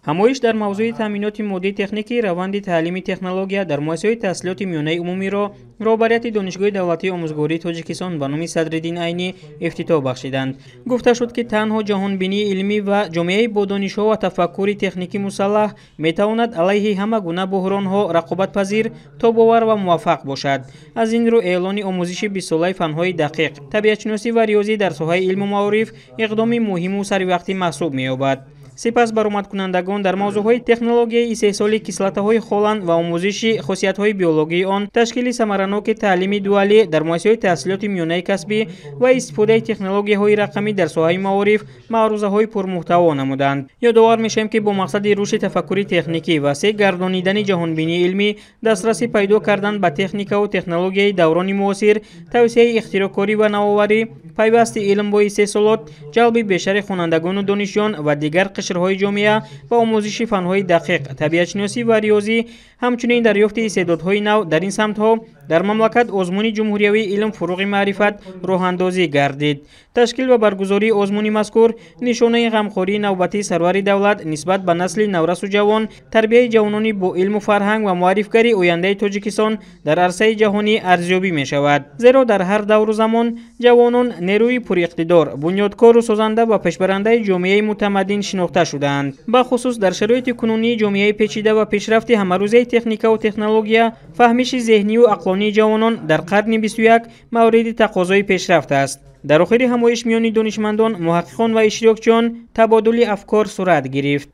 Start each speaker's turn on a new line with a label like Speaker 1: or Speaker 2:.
Speaker 1: Ҳамоиш дар мавзӯи таъминоти моддии техникӣ раванди таълими технология дар муассисаҳои таҳсилоти миёнаи умумиро роҳбарияти Донишгоҳи давлатии омӯзгории Тоҷикистон ба номи Садриддин Айнӣ ифтитоҳ бахшиданд. Гуфта шуд, ки танҳо ҷаҳонбинии илмӣ ва ҷомеаи бо донишҳо ва тафаккури техникӣ мусаллаҳ метавонад алайҳи ҳама гуна буҳронҳо рақобатпазир, тобовар ва муваффақ бошад. Аз ин рӯ эълони омӯзиши бистсолаи фанҳои дақиқ, табиатшиносӣ ва риёзӣ дар соҳаи илму маориф иқдоми муҳиму саривақтӣ маҳсуб меёбад. Сипас баромадкунандагон дар мавзӯъҳои технологияи истеҳсоли кислотаҳои холан ва омӯзиши хосиятҳои биологии он, ташкили самараноки таълими дуалӣ дар муассисаҳои таҳсилоти миёнаи касбӣ ва истифодаи технологияҳои рақамӣ дар соҳаи маориф маърузаҳои пурмуҳтаво намуданд. Ёдовар мешавем, ки бо мақсади рушди тафаккури техникӣ ва васеъ гардонидани ҷаҳонбинии илмӣ, дастрасӣ пайдо кардан ба техникаву технологияи даврони муосир, тавсияи ихтироъкорӣ ва навоварӣ, пайвасти илм бо истеҳсолот, ҷалби бештари хонандагону донишҷӯён ва дигар қишрҳои ҷомеа ба омӯзиши фанҳои дақиқ, табиатшиносӣ ва риёзӣ, ҳамчунин дарёфти истеъдодҳои нав дар ин самтҳо дар мамлакат озмуни ҷумҳуриявии «Илм фуруғи маърифат» роҳандозӣ гардид. Ташкил ва баргузории озмуни мазкур нишонаи ғамхории навбатии сарвари давлат нисбат ба насли наврасу ҷавон, тарбияи ҷавонони бо илму фарҳанг ва муаррифгарии ояндаи Тоҷикистон дар арсаи ҷаҳонӣ арзёбӣ мешавад. Зеро дар ҳар давру замон ҷавонон нерӯи пуриқтидор, бунёдкору созанда ва пешбарандаи ҷомеаи мутамаддин шинохта шудаанд. Бахусус дар шароити кунунии ҷомеаи печида ва пешрафти ҳамарӯзаи техникаву технология, фаҳмиши зеҳнию ақлонии ҷавонон дар қарни 21 мавриди тақозои пешрафт аст. Дар охири ҳамоиш миёни донишмандон, муҳаққиқон ва иштирокчиён табодули афкор сурат гирифт.